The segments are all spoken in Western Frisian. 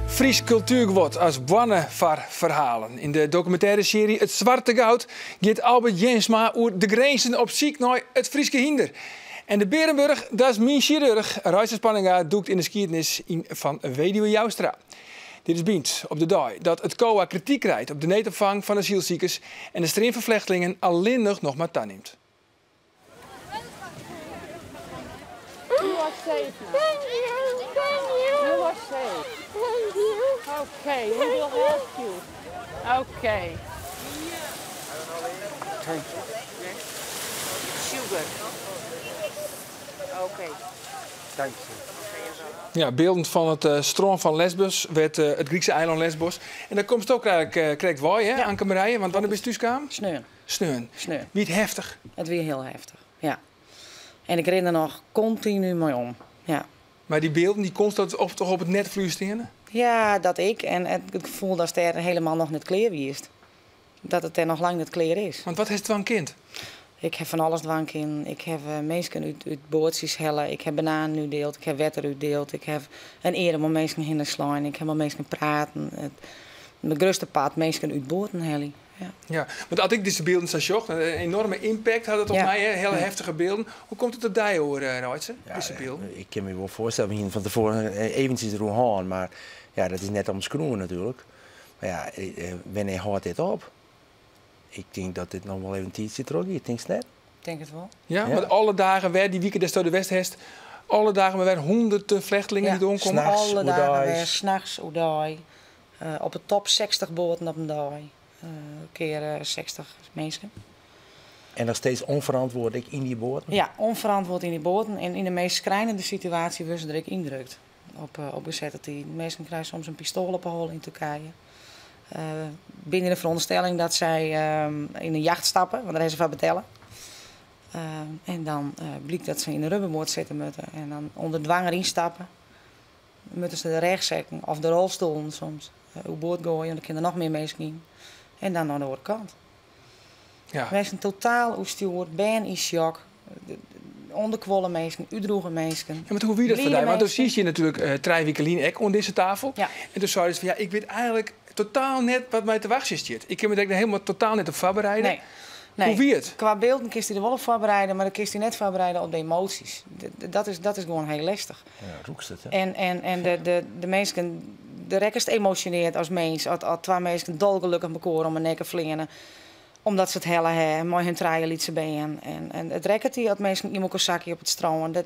Frysk kultuerguod as boarne foar ferhalen. Yn de dokumintêresearje It Swarte Goud giet Albert Jensma oer de grinzen op syk nei it Fryske hynder. En de Berenburg, dat is myn sjirurch. Reitse Spanninga dûkt yn de skiednis yn fan Weduwe Joustra. Dit is Bynt op de dei dat it COA krityk krijt op de needopfang fan asylsikers en de stream fan flechtlingen allinnich noch mar tanimt. You are safe now. Thank you. Thank you. You are safe. Thank you. Okay, we will help you. Okay. Thank you. Sugar. Okay. Thank you. Ja, bylden fan it eh, strân fan Lesbos, wêr't eh, it Grykske eilân Lesbos. En dêr komst ek krekt, eh, krekt wei, hè, Anke Marije? Want wannear bist thúskaam? Sneon. Sneon. Sneon. Wie it heftich? It wie hiel heftich, ja. En ik rin der noch kontinu mei om, ja. Mar dy bylden dy konstant op, toch op it netflues steane? Ja, dat ek. En it gefoel datst dêr hielendal noch net klear wiest. Dat it dêr noch lang net klear is. Want wat hast dwaan kind? Ik ha fan alles dwaan kinnen. Ik ha eh, minsken út boatsjes helle. Ik ha bananen útdield. Ik ha wetter útdield. Ik ha in earm om minsken hinne slein. Ik ha mei minsken praten. It, it grutste part minsken út boaten helje. Ja. Ja, want as ik dizze bylden sa sjoch, in enoarme impact hat it op my, hè, hiele heftige bylden. Hoe komt it op dy oer, eh, Reitse, dizze bylden? Ik kin my wol foarstelle, we hiene fan tefoaren eventsjes deroer hân, mar ja, dat is net omskreaun natuerlik. Mar ja, wannear hâldt dit op? Ik tink dat dit noch wol even in tiidsje trochgiet, tinkst net? Tink it wol. Ja, want alle dagen wer, dy wike datsto der west hast, alle dagen mar wer hûnderten flechtlingen dy't oankomme. Nachts, Alle dagen wer, oerdeis. nachts, oerdei. Op de top 60 boaten op in dei. Kear 60 minsken. En noch steeds ûnferantwurde ek yn dy boaten? Ja, ûnferantwurde yn dy boaten. En yn de meast skrijnende situaasje wurde se der ek yndrukt. Op gezette tiden. Minsken krije soms in pistoal op 'e holle yn Turkije. Binne yn de ferûnderstelling dat sy yn in jacht stappe, want dêr ha se foar betelle. En dan blykt dat se yn in rubberboat sitte moatte en dan ûnder dwang deryn stappe. Moatte se de rêchsekken of de rolstoelen soms oerboard goaie, want der kinne noch mear minsken yn. En dan oan de oare kant. Minsken totaal oerstjoer, bern yn shock, ûnderkuolle minsken, útdrûge minsken. Ja, mar hoe wie dat foar dy? Want do sietst hjir natuerlik 3 wiken lyn ek oan dizze tafel. Ja. En doe seidest fan ja, ik wit eigentlik totaal net wat my te wachtsjen stiet. Ik kin my der ek hielendal totaal net op foarbereide. Nee. Nee. Hoe wie it? Kwa bylden kinst dy der wol op foarbereide, mar dan kinst dy net foarbereide op de emoasjes. Dat is gewoan hiel lestich. Ja, rûkst it, hè? En de minsken, do rekkest emosjoneard as mins, as twa minsken dolgelokkich mekoar om 'e nekke fleane, omdat se it helle ha, mei hun trije lytse bern. En it rekket dy as minsken yn elkoar sakje op it strân,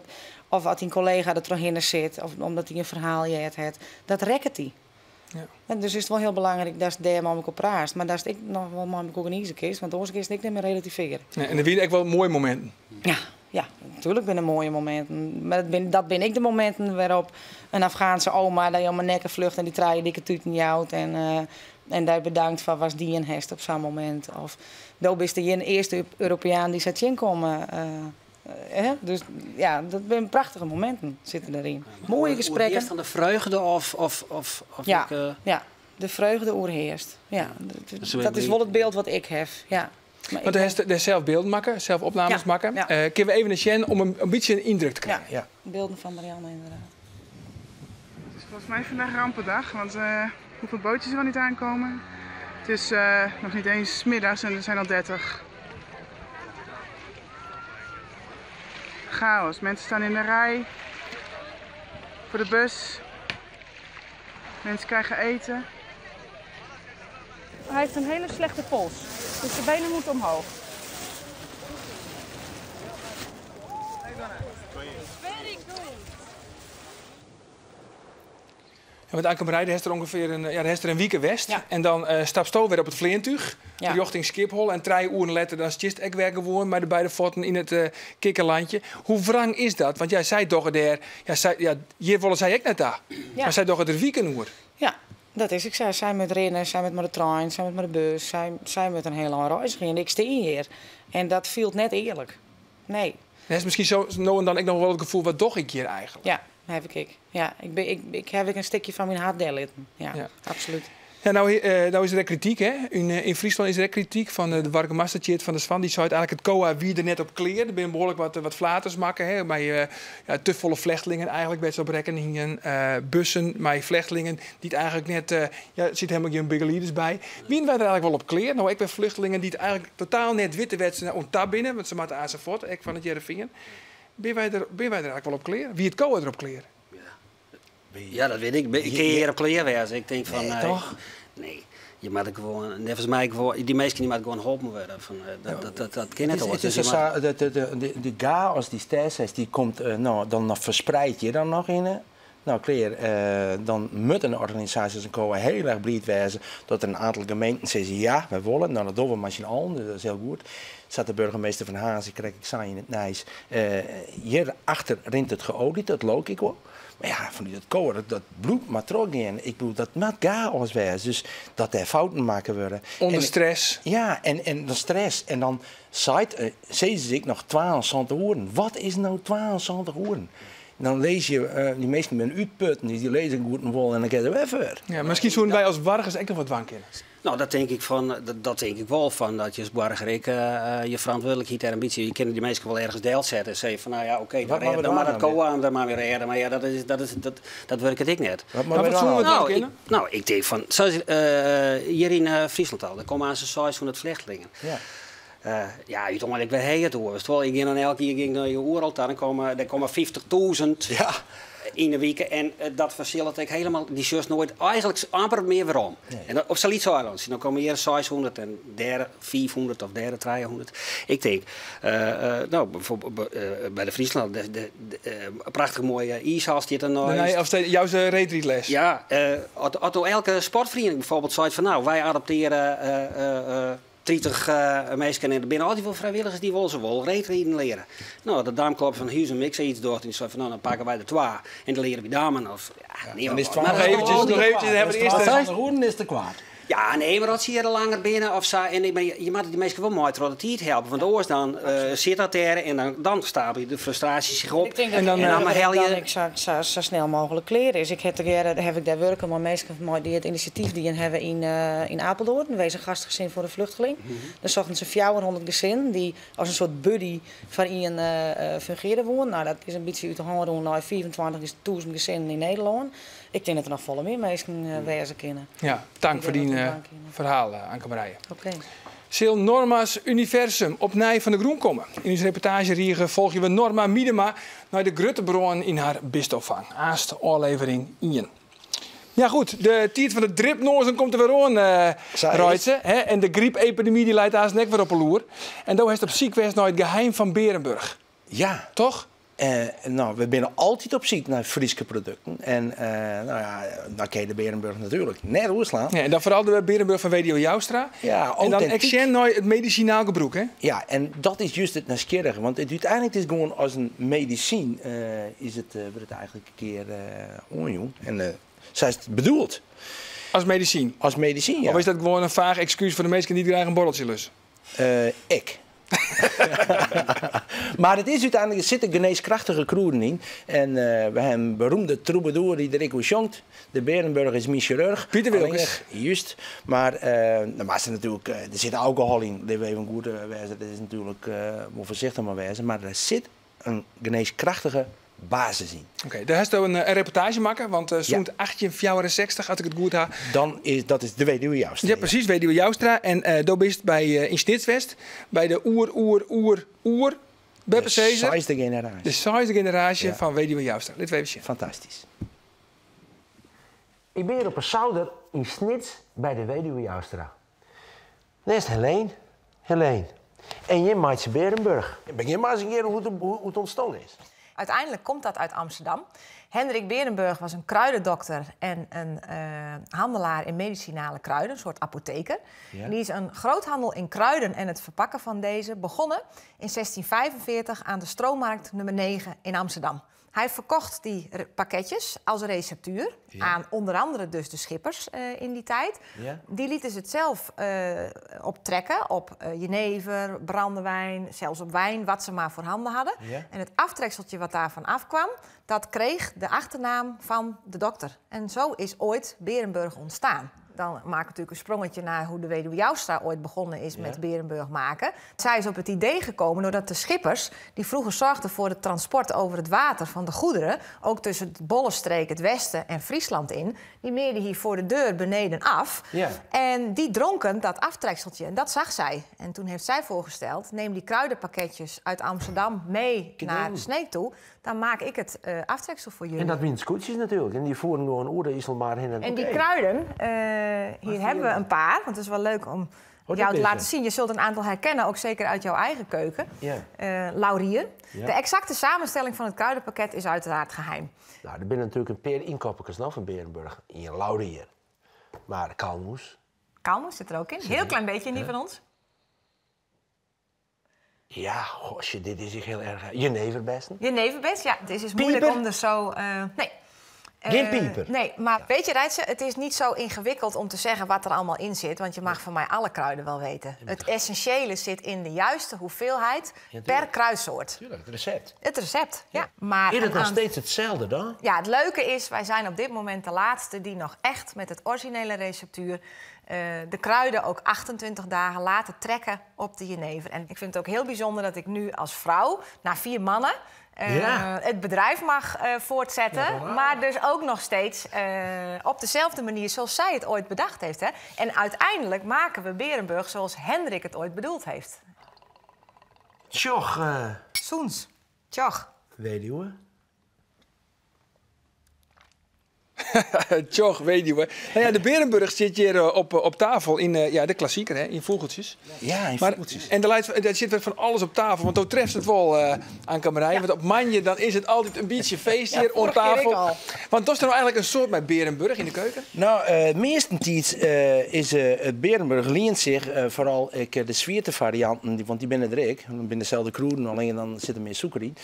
of as dyn kollega der trochhinne sit, of omdat dy in ferhaal heard hat. Dat rekket dy. En dus is it wol hiel belangryk datst dêr mei elkoar praatst, mar datst ek noch wol mei elkoar gnize kinst, want oars kinst ek net mear relativearje. Nee, en der wiene ek wol moaie mominten. Ja, ja, natuerlik binne der moaie mominten. Mar dat binne ek de mominten wêrop't in Afghaanse oma dy om 'e nekke flucht en dy trije dikke tuten jout en dy bedankt foar watst dien hast op sa'n momint. Of do bist de earste Europeaan dy't sy tsjinkomme. Hè? Dus ja, dat binne prachtige mominten sitte deryn. Moaie gesprekken. Oerhearst dan de freugde of Ja, ek, ja, de freugde oerhearst. Ja, Dat dat is wol it byld wat ik ha. Ja. Want do hast dêr sels bylden makke, sels opnames Ja, makke. ja. Kinne we even sjen om in bytsje in yndruk te krijen? Ja, bylden fan Marianne ynderdaad. Het is volgens mij vandaag rampendag, want hoeveel bootjes er wel niet aankomen. Het is nog niet eens middags en er zijn al 30. Chaos, mensen staan in de rij voor de bus. Mensen krijgen eten. Hij heeft een hele slechte pols, dus de benen moeten omhoog. Very good. Ja, want Anke Marije, hast der ûngefear in, ja, hast der in wike west. Ja. En dan stapsto wer op it fleantúch rjochting Schiphol. En 3 oeren letter dan stiest ek wer gewoan mei de beide fuotten yn it kikkerlandje. Hoe wrang is dat? Want ja, sy dogge dêr, ja, sy, ja, hjir wolle sy ek net ta. Mar sy dogge der wiken oer. Ja, dat is ek sa. Sy moat rinne, sy moat mei de trein, sy moat mei de bus, sy moat in hiele ein reizgje. En ik stean hjir. En dat fielt net earlik. Nee. En hast miskien sa no en dan ek noch wol it gefoel, wat doch ik hjir eigentlik? Ja, ha ik ek. Ja, ik ha ek in stikje fan myn hert dêr litten. Ja, absolút. Ja, no, no is der ek krityk, hè? Yn, yn Fryslân is der ek krityk fan de boargemaster Tjeerd van der Zwan. Dy seit eigentlik it COA wie der net op klear. Der binne behoarlik wat flaters makke, hè, mei ja, te folle flechtlingen eigentlik wêr't se op rekken hienen. Bussen mei flechtlingen dy't eigentlik net, ja, der sit helemaal gjin begelieders by. Wienen wy der eigentlik wol op klear? No ek wer flechtlingen dy't eigentlik totaal net witte wêr't se oan ta binne, want se moatte aanst fuort, ek fan it Hearrenfean. Binne wy der eigentlik wol op klear? Wie it COA der op klear? Ja, dat wit ik. Ik kin hjir op klear wêze. Ik tink fan. Nee, toch? Nee. Je moatte gewoan, neffens my, gewoan, dy minsken dy moatte gewoan holpen wurde. Fan, dat kin net oars. It is sa, de chaos dy'tst dêr seist, dy komt, no, dan noch ferspreid je dan noch yn. No, klear, dan moat in organisaasje as in COA hiel erch bliid wêze dat der in oantal gemeenten sizze, ja, wy wolle. No, dat dogge we mei syn allen, dus dat is hiel goed. Sa't de burgemeester fan Harns, ik krekt ik sei yn it nijs, hjir achter rint it geolied, dat leau ik wol. Mar ja, fanút it COA, dat bliuwt mar trochgean. Ik bedoel, dat moat chaos wêze, dus dat dêr fouten makke wurde. Under stress. Ja, en dan stress. En dan seit, sizze se ek noch 72 oeren. Wat is no 72 oeren? Dan lizze je, dy minsken binne útputten, dus dy lizze goed en wol en dan kinne se wer fuort. Ja, miskien soene wy as boargers ek noch wat dwaan kinne. No, dat tink ik fan, dat tink ik wol, fan dat je as boarger ek je ferantwurdlikheid dêr in bytsje, je kinne dy minsken wol ergens delsette en sizze fan, no ja, oké, dan rêde, dan moat it COA dan mar wer rêde, mar ja, dat is, dat is, dat, dat wurket ek net. Wat moatte we dwaan? No, ik, no, ik tink fan, sa hjir yn Fryslân al, der komme aanst 600 flechtlingen. Ja. Ja, úteinlik wer ha je it oer. Witst wol, ik gean dan elk jier gean ik nei Oerol ta, dan komme, der komme 50.000 ja. yn de wike en dat fersillet ek helemaal, dy sjochst noait eigentlik amper mear werom. Nee. En op sa'n lyts eilantsje, dan komme hjir 600 en dêr 500 of dêr 300. Ik tink, no, bijvoorbeeld by de Friesland, de prachtich moaie iishal stiet der neist. Nee, of jou se reedrydles. Ja, as elke sportferiening bijvoorbeeld seit fan no, wy adoptearje 30 minsken en der binne altyd wol frijwilligers dy wol se wol reedriden leare. No, de damklup fan Huzum ek sayts docht en dy sei fan no, dan pakke wy der twa en dan leare wy dammen of ja, Dan is Nog eventjes, nog eventjes, dan hebben we de eerste. 72 oeren is te koart. Ja, nee, mar as se hjir langer binne of sa en ik ben, je moatte dy minsken wol mei troch de tiid helpe, want oars dan sit dat dêr en dan, dan stapelje de frustraasjes sich op. Ik tink En dat dan, dan, dan dan, helje- ek sa snel mooglik klear is. Ik ha tegearre haw ik dêr wurke mei minsken mei dy't it inisjatyf dien hawwe yn, yn Apeldoorn. Wees in gastgesin foar de vluchteling. Dêr sochten se 400 gesinnen dy't as in soart buddy foar ien fungearje woenen. No, dat is in bytsje út de hân rûn nei 25.000 gesinnen yn Nederlân. Ik tink dat der noch folle mear minsken wêze kinne. Ja, tank Dy't foar dêr dyn wat oan dwaan kinne. ferhaal, Anke Marije. Oké. Sil Norma's Universum opnij fan de grûn komme? Yn ús reportaazjerige folgje we Norma Miedema nei de grutte brân yn har bistopfang. Aanst ôflevering 1. Ja goed, de tiid fan de dripnoazen komt der wer oan, Sa is. Reitse. Hè? En de grypepidemy dy leit aanst ek wer op 'e loer. En do hast op syk west nei it geheim fan Berenburg. Ja. Toch? No, we binne altyd op syk nei Fryske produkten. En no ja, dan kin je de Berenburg natuerlik net oerslaan. Ja, en dan foaral de Berenburg fan Weduwe Joustra. Ja, En dan ek autentyk. sjen nei it medisinaal gebrûk, hè? Ja, en dat is juist it nijsgjirrige. Want it úteinlik is gewoan as in medisyn, is it, wurdt it eigentlik in kear oanjûn. En sa is it bedoeld. As medisyn? As medisyn, ja. Of is dat gewoan in faach ekskús foar de minsken dy't graach in borreltsje lusse? Ik. Mar it is úteinlik, der sitte genêskrachtige krûden yn. En we hawwe in beroemde troubadour dy't der ek oer sjongt. De Berenburg is myn sjirurch. Piter Wilkens. Allinnich, juist. Mar dan moatst der natuerlik, der sit alkohol yn, litte we even goed wêze. Dat is natuerlik wol foarsichtich mei wêze. Mar der sit in genêskrachtige basis yn. Oké, dêr hast do in reportaazje makke, want sûnt Ja. 1864, as ik it goed ha. Dan is, dat is de Weduwe Joustra. Ja, presys, Weduwe Joustra. En do bist by yn Snits west, by de oer, oer, oer, oer beppe De sizzer. seisde generaasje. De seisde generaasje Ja. fan Weduwe Joustra. Litte we even sjen. Fantastysk. Ik bin hjir op 'e souder yn Snits by de Weduwe Joustra. Nêst Helene. Helene. En jim meitsje Berenburg. Begjin mar ris in kear hoe't it ûntstien is. Uiteindelijk komt dat uit Amsterdam. Hendrik Berenburg was een kruidendokter en een handelaar in medicinale kruiden, een soort apotheker. En die is een groothandel in kruiden en het verpakken van deze begonnen in 1645 aan de Stromarkt nummer 9 in Amsterdam. Hij verkocht die pakketjes als receptuur aan onder andere dus de schippers in die tijd. Die lieten ze het zelf optrekken op jenever, brandewijn, zelfs op wijn, wat ze maar voorhanden hadden. En het aftrekseltje wat daarvan afkwam, dat kreeg de achternaam van de dokter. En zo is ooit Berenburg ontstaan. Dan maak ik natuurlijk een sprongetje naar hoe de weduwe Joustra ooit begonnen is met Berenburg maken. Zij is op het idee gekomen doordat de schippers, die vroeger zorgden voor het transport over het water van de goederen, ook tussen het Bollenstreek, het Westen en Friesland in, die meerden hier voor de deur beneden af. En die dronken dat aftrekseltje en dat zag zij. En toen heeft zij voorgesteld, neem die kruidenpakketjes uit Amsterdam mee naar Sneek toe. Dan maak ik het aftreksel voor jullie. En dat wienen scootjes natuurlijk. En die voeren gewoon oer de IJsselmaar heen en En die kruiden, hier hebben we een paar. Want het is wel leuk om jou te laten zien. Je zult een aantal herkennen, ook zeker uit jouw eigen keuken. Laurier. De exacte samenstelling van het kruidenpakket is uiteraard geheim. Nou, er zijn natuurlijk een paar inkoppertjes nog van Berenburg. In laurier. Maar kalmoes. Kalmoes zit er ook in. Heel klein beetje in die van ons. Ja, gosje, dit is heel erg. Jeneverbessen. Jeneverbes, ja. Het is dus moeilijk om er zo... nee. Geen pieper? Nee, maar weet je, Reitse, het is niet zo ingewikkeld om te zeggen wat er allemaal in zit. Want je mag van mij alle kruiden wel weten. Het essentiële zit in de juiste hoeveelheid per kruidsoort. Tuurlijk, het recept. Het recept, ja. Maar is het nog steeds hetzelfde dan? Ja, het leuke is, wij zijn op dit moment de laatste die nog echt met het originele receptuur de kruiden ook 28 dagen laten trekken op de jenever. En ik vind het ook heel bijzonder dat ik nu als vrouw, na 4 mannen, het bedrijf mag voortzetten. Ja, maar dus ook nog steeds op dezelfde manier zoals zij het ooit bedacht heeft. Hè? En uiteindelijk maken we Berenburg zoals Hendrik het ooit bedoeld heeft. Tjoch. Soens. Tjoch. Weduwe. Tjoch, weduwe. Nou ja, de Berenburg zit hier op tafel in de klassieker, hè, in vogeltjes. Ja, in vogeltjes. En er zit weer van alles op tafel, want dat treft het wel aan Kamerij. Ja. Want op manje dan is het altijd een beetje feest hier op tafel. Want dat is nou eigenlijk een soort met Berenburg in de keuken? Nou, meestentijd is het Berenburg leent zich vooral de zwierte varianten, want die binnen er ik. Dan binnen dezelfde kroeden, alleen dan zit er meer suiker in.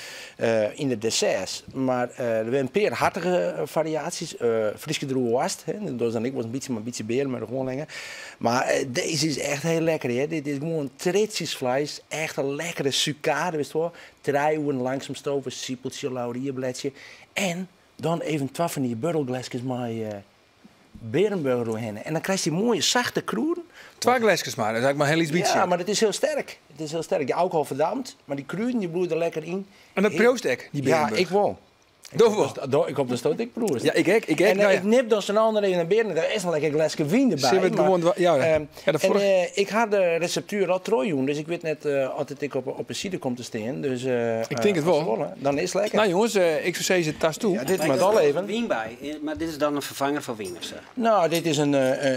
In de desserts. Maar er zijn een paar hartige variaties. Friske droewast, hè. Dus dan ik was een beetje, maar een beetje beren, maar gewoon lekker. Maar deze is echt heel lekker, hè. Dit is gewoon tritjesvlees, echt een lekkere sucade, wist je wel. 3 uur langzaam stoven, siepeltje, laurierbladje. En dan even 12 van die borrelglasjes met Berenburger doorheen. En dan krijg je mooie zachte kroen. 2 glasjes maar, dat is eigenlijk maar heel iets beetje. Ja, maar het is heel sterk. Het is heel sterk. De alcohol verdampt, maar die kruiden die bloeien er lekker in. En dat proost ik, die Berenburg. Ja, ik wel. Ik op de stoot, ik broer. Ja, ik. En nou, ja. Ik nip dan zo'n ander even naar binnen. Daar is een lekker glasje wijn erbij. Maar, gewoon, ja, en, ik had de receptuur al trooien, dus ik weet net altijd ik op een side kom te staan. Dus, ik denk het wel. Dan is het lekker. Nou jongens, ik zou zeggen, tas toe. Ja, dit maar al even. Wien bij, maar dit is dan een vervanger van wien of zo? Nou, dit is een,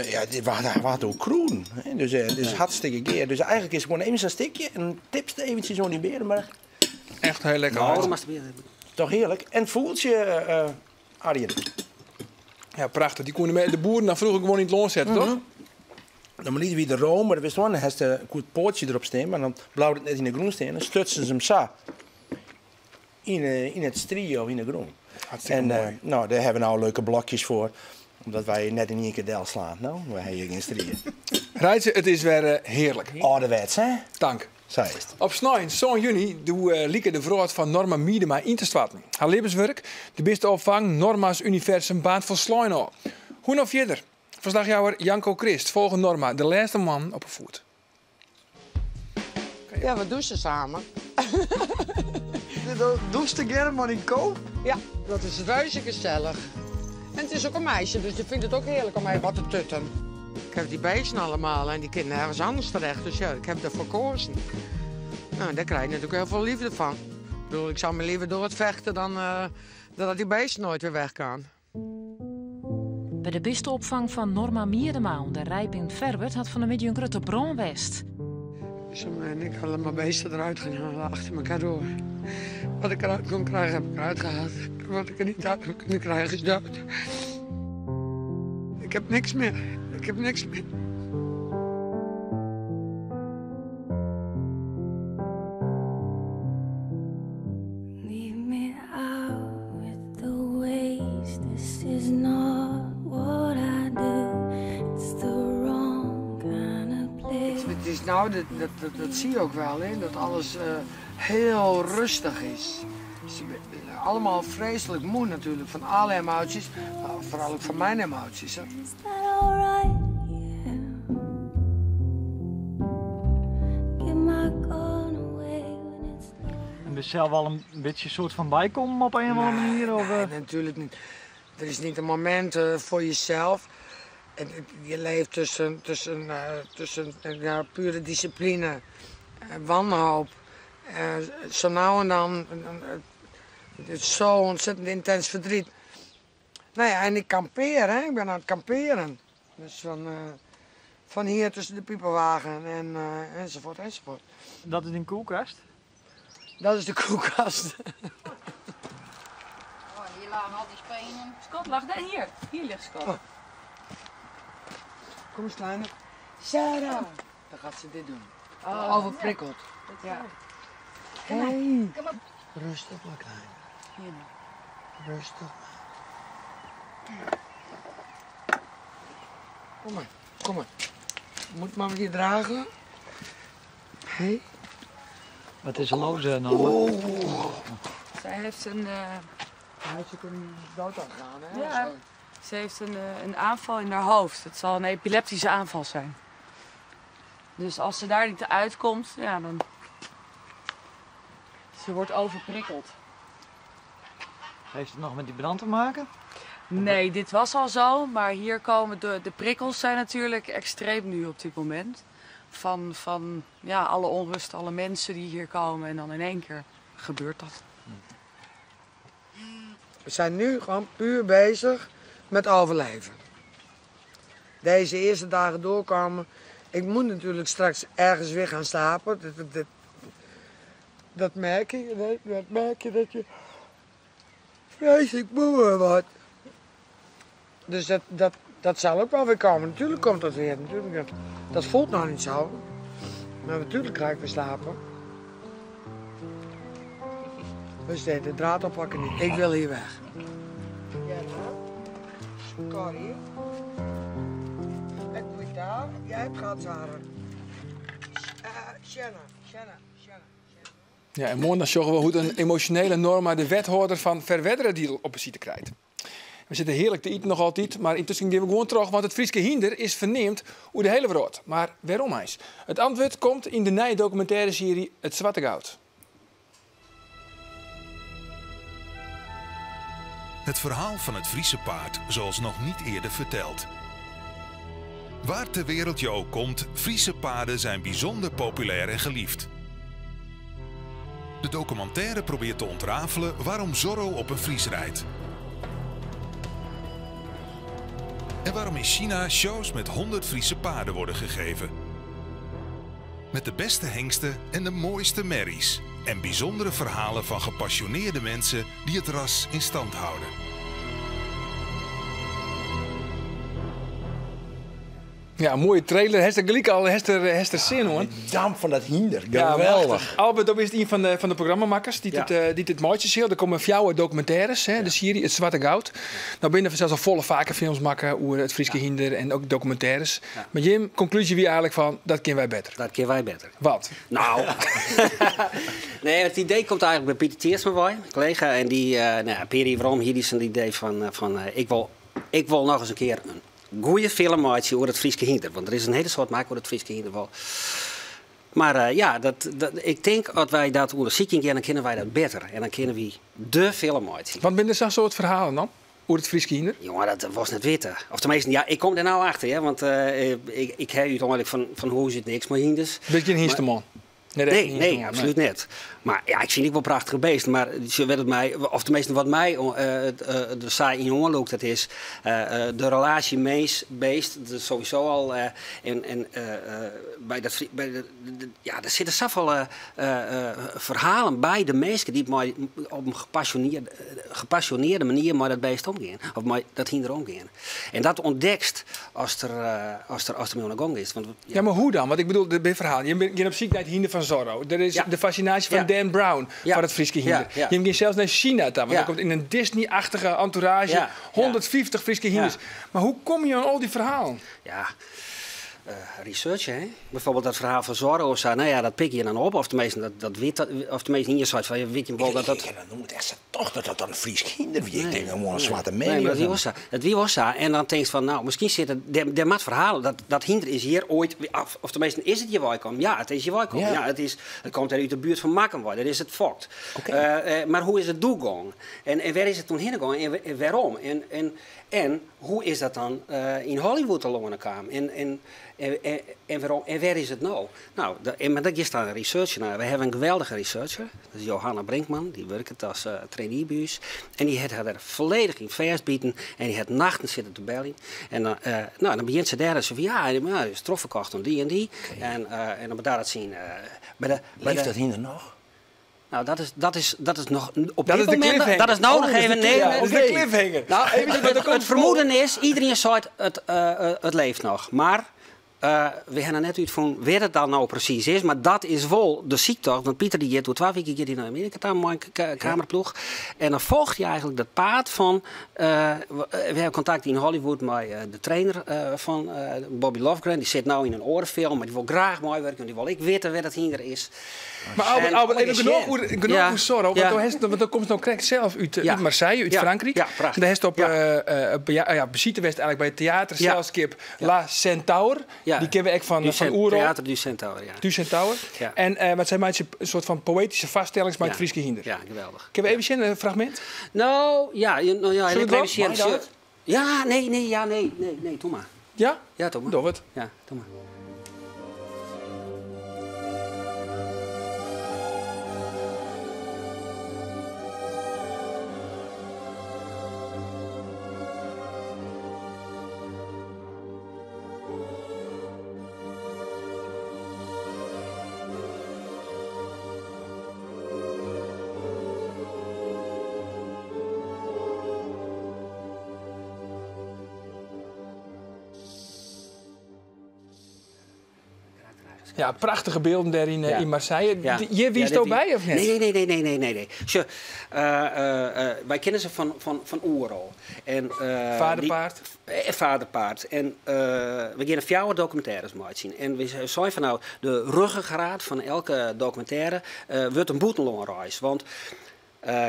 ja, dit wat ook kroen. Dus het is hartstikke geer. Dus eigenlijk is het gewoon even zo'n stikje en tipst eventjes zo'n die beren, maar echt heel lekker. Nou, toch heerlijk. En voelt je, Arjen. Ja, prachtig. Die konden de boeren dan vroeger gewoon in het loon zetten, toch? Dan lieten we de room, maar dat wist wel, dan heeft een goed pootje erop staan, maar dan blauwt het net in de groen staan. Dan stutsen ze hem zo in het strie of in de groen. Hartstikke mooi. Nou, daar hebben we nou leuke blokjes voor, omdat wij net in één keer del slaan. Nou, we hebben hier geen strieën. Reitse, het is weer heerlijk. Ouderwets, hè? Dank. Zij is het. Op 9 juni doe Lieke de vrood van Norma Miedema in te starten. Haar levenswerk, de beste opvang, Norma's Universum baant van Sluin op. Hoe nog verder? Verslagjouwer Janko Christ volgen Norma, de laatste man op een voet. Ja, we douchen samen. Douche de maar in koop? Ja, dat is reuze gezellig. En het is ook een meisje, dus die vindt het ook heerlijk om even wat te tutten. Ik heb die beesten allemaal en die kinderen ergens anders terecht. Dus ja, ik heb ervoor gekozen. Nou, daar krijg je natuurlijk heel veel liefde van. Ik bedoel, ik zou me liever door het vechten dan dat die beesten nooit weer weg kan. Bij de bistenopvang van Norma Miedema onder Rijp in Ferwert had van de middag een grote brandwest. En ik had mijn beesten eruit gaan halen, achter elkaar door. Wat ik eruit kon krijgen, heb ik eruit gehaald. Wat ik er niet uit kon kunnen krijgen, is dood. Ik heb niks meer. Ik heb niks meer. Leave me out with the waste. This is not what I do. It's the wrong kind of place. Het is nou, dat zie je ook wel, hè, dat alles heel rustig is. Ze zijn allemaal vreselijk moe natuurlijk, van alle emoties, maar vooral ook van mijn emoties. Hè. Is that alright? Bist sels al in bytsje soart fan bykommen op een of andere manier? Of, Nee, natuurlijk niet. Er is niet een moment voor jezelf. Je leeft tussen ja, pure discipline, wanhoop. Zo nou en dan, het is zo ontzettend intens verdriet. Nou ja, en ik kampeer, hè. Ik ben aan het kamperen. Dus van hier tussen de piepenwagen en enzovoort, enzovoort. Dat is een koelkast? Dat is de koelkast. Oh, hier lagen al die spenen. Scott lag daar, hier. Hier ligt Scott. Oh. Kom eens, kleine. Sarah! Dan gaat ze dit doen. Oh, Overprikkeld. Ja. Hey. Kom op. Rustig maar, kleine. Hier. Rustig maar. Kom maar, kom maar. Moet mama je dragen? Hey. Wat is er los, Norma? Oh. Zij heeft een... Hij is ook een dood aan gegaan, hè? Ja. Zo. Ze heeft een aanval in haar hoofd. Het zal een epileptische aanval zijn. Dus als ze daar niet uitkomt, ja, dan... Ze wordt overprikkeld. Heeft het nog met die brand te maken? Nee, dit was al zo, maar hier komen de prikkels zijn natuurlijk extreem nu op dit moment. Van ja, alle onrust, alle mensen die hier komen en dan in één keer gebeurt dat. We zijn nu gewoon puur bezig met overleven. Deze eerste dagen doorkomen. Ik moet natuurlijk straks ergens weer gaan slapen. Dat merk je, dat merk je dat je vreselijk moe wordt. Dus dat zal ook wel weer komen. Natuurlijk komt dat weer. Natuurlijk, dat voelt nou niet zo. Maar natuurlijk ga ik weer slapen. Dus de draad oppakken niet. Ik wil hier weg. Ja, Corrie. Ik moet daar. Jij hebt gehad, Sarah. Shanna, Shanna, Shanna. Ja, en morgen dan zorgen we hoe een emotionele Norma de wethouder van Ferwerderadiel op bezitte krijgt. We zitten heerlijk te eten nog altijd, maar intussen gaan we gewoon terug, want het Fryske hynder is verneemd over de hele wereld. Maar waarom is? Het antwoord komt in de nieuwe documentaire serie Het Zwarte Goud. Het verhaal van het Friese paard zoals nog niet eerder verteld. Waar ter wereld je ook komt, Friese paarden zijn bijzonder populair en geliefd. De documentaire probeert te ontrafelen waarom Zorro op een Fries rijdt. En waarom in China shows met 100 Friese paarden worden gegeven. Met de beste hengsten en de mooiste merries. En bijzondere verhalen van gepassioneerde mensen die het ras in stand houden. Ja, een mooie trailer. Hester gelijk al, Hester zin, hoor. De damp van dat hinder. Ja, Geweldig. machtig. Albert, dat is een van de programmamakkers die het mooitje ziet. Er komen fjouwe documentaires, hè, de serie Het Zwarte Goud. Nou binnen zelfs al volle vaker films maken over het Friese hinder en ook documentaires. Maar Jim, conclusie wie eigenlijk van, dat kennen wij beter. Dat kennen wij beter. Wat? Nou, nee, het idee komt eigenlijk bij Pieter Tiersma bij, mijn collega. En die, nou, Peri, waarom hier is een idee van ik wil nog eens een keer een goeie film maken over het Friese hinder. Want er is een hele soort maken over het Friese hinder wel. Maar ja, ik denk dat wij dat onderzoeken gaan, dan kennen wij dat beter. En dan kennen we de film maken. Wat zijn er zo'n soort verhalen dan? Over het Friese hinder? Jongen, dat was net witte. Of tenminste, ja, ik kom er nou achter, hè, want ik heb uiteindelijk van hoe zit niks maar hinders. Ben je een hinsterman? Nee, Nee, nee, absoluut niet. Maar ja, ik vind het wel prachtige beest. Maar ze werd het mij, of tenminste wat mij de saai in jongen loopt, dat is de relatie mens-beest. Dat is sowieso al. Bij dat, bij de, de, ja, er zitten zoveel verhalen bij de mensen die maar op een gepassioneerde manier met dat beest omgaan. Of met dat hinder omgaan. En dat ontdekt als er mee aan de gang is. Want, ja. Ja, maar hoe dan? Want ik bedoel, de verhaal. Je bent op ziek naar het hinder van Zorro. Er is de fascinatie van Dan Brown van het Friese hinder. Je gaat zelfs naar China toe, want dan komt in een Disney-achtige entourage 150 Friese hinders. Maar hoe kom je aan al die verhalen? Ja. Researchen, hè? Bijvoorbeeld dat verhaal van Zorro of zo. Nou ja, dat pik je dan op. Of tenminste, dat weet, of tenminste hier soort van, weet je wel dat dat... Ik heb dat echt toch dat dat dan een Fries kinder wie. Ik denk gewoon een zwarte Nee, maar man. dat wie was dat. Dat wie was dat. En dan denk je van, nou, misschien zit het... Der mat verhalen, dat hinder is hier ooit... Of tenminste, is het hier waar komt? Ja, het is hier waar komt. Ja. Ja, het komt uit de buurt van Makkum, dat is het fokt. Maar hoe is het doorgegaan? En waar is het toen heen gegaan? En waarom? En hoe is dat dan in Hollywood al gekomen? En waarom? En waar is het nou? Nou, maar dat is dan een researcher naar. We hebben een geweldige researcher. Dat is Johanna Brinkman. Die werkt als traineebuis. En die heeft haar er volledig in vastbieten. En die heeft nachten zitten te bellen. En dan, nou, dan begint ze daar en ze van, ja, maar is trof verkocht om die en die. En dan daar dat zien. Bij Leeft de dat hier nog? Nou, dat is nog op Dat dit is de moment, cliffhanger. dat is nou Oh, nog dat is even de nee, ja, nee, dat is de cliffhanger. Nou, Even, want er komt het vermoeden is, iedereen zei het leeft nog. Maar we hebben net uit van waar het dan nou precies is. Maar dat is wel de ziekte. Want Pieter die gaat door 12 weken hier naar Amerika, daar een mooie kamerploeg. En dan volgt hij eigenlijk dat paad van... We hebben contact in Hollywood met de trainer van Bobby Lofgren. Die zit nou in een oorfilm, maar die wil graag mooi werken. Want die wil ik weten waar dat hier is. Maar Albert, En- Albert, even Oh, genoeg shit. genoeg Ja. oer Zorro, want dan komt het nou correct zelf uit Marseille, uit Frankrijk. Ja, prachtig. Daar is het op, visite west eigenlijk bij het theaterzelskip La Centaur. Die kennen we echt van Oerol. Theater du Centaur, ja. Du Centaur. Ja. En wat zij maakt een soort van poëtische vaststellings met het Friese hinder. Ja, geweldig. Kunnen we even zien een fragment? Nou, ja, je, nou, ja, Zullen we ik het even zien. wel? Mag dat? Ja, nee, nee, ja, nee, nee, nee, doe maar. Ja? Ja, doe maar. Doe het. Ja, doe maar. Ja, prachtige beelden daar in Marseille. Je wist Ja, ook dit bij, of niet? Nee, nee, nee, nee, nee, nee, nee. Zo, wij kennen ze van Oerol. En, Vaderpaard. Die, vaderpaard. En we gaan 4 documentaires maken zien. En we zeiden van nou, de ruggengraat van elke documentaire wordt een boetenloonreis. Want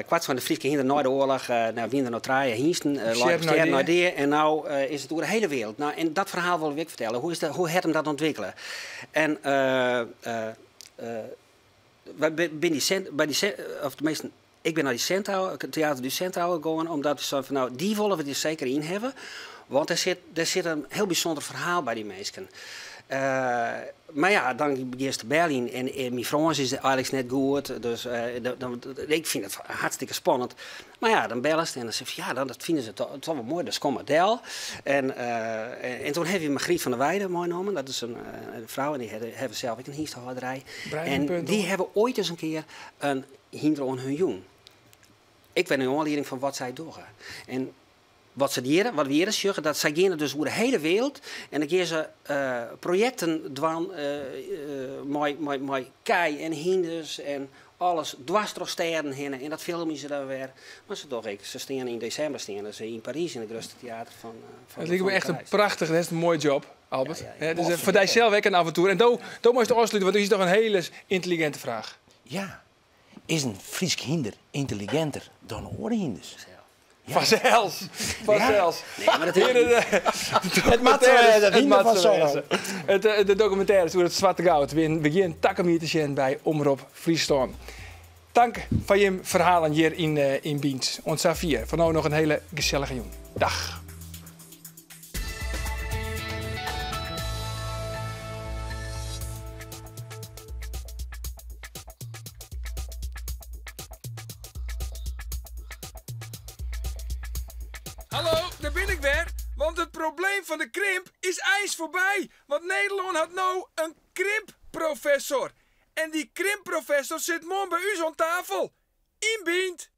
kwart van de Friese hinder na de oorlog, nou, wie er nou draaien, hiensten, Sjerp Sjerp naar naar die. En nou is het over de hele wereld. Nou, en dat verhaal wil ik vertellen. Hoe het hem dat ontwikkelen? En wij ben die cent, bij die cent, of tenminste, ik ben naar die Centaur, het Theater du Centaur gegaan, omdat we zeiden van, nou, die willen we er zeker in hebben. Want er zit een heel bijzonder verhaal bij die mensen. Maar ja, dan begin je te bellen en mijn Frans is eigenlijk net goed. Dus dan, ik vind het hartstikke spannend. Maar ja, dan bellen ze en dan zeggen ze, ja, dat vinden ze toch wel mooi. Dus kom maar del. En toen heb je Margriet van der Weijden meegenomen. Dat is een vrouw en die hebben zelf ook een hiestehouderij. Brein En punt, die hoor. hebben ooit eens een keer een hinder aan hun jong. Ik ben een aanleiding van wat zij doen. En wat ze deden, wat we hier zeggen, dat zij gingen dus over de hele wereld en dan gingen ze projecten dwan, met kei en hinders en alles dwars door steden heen en dat filmen ze dan weer. Maar ze toch, ik, ze staan in december staan ze in Parijs in het grootste theater van Het lijkt me van echt een Parijs. prachtig, dat is een mooi job, Albert. Hè, dus, voor dijzelf ook een avontuur. En do moest je afsluiten, want dat is toch een hele intelligente vraag. Ja. Is een Fries hinder intelligenter dan oorhinders? Ja. Vanzelfs. Vanzelfs. Nee, maar dat is Heren, Het mat zo wezen, het het mat van zo Zorro. wezen. De documentaire is over het Zwarte Goud. We beginnen takken hier te zien bij Omrop Friesland. Dank van je verhalen hier in Biens. Ons Safir. Van nou nog een hele gezellige jong. Dag. Hallo, daar ben ik weer. Want het probleem van de krimp is ijs voorbij. Want Nederland had nou een krimpprofessor. En die krimpprofessor zit morgen bij u aan tafel. Inbient.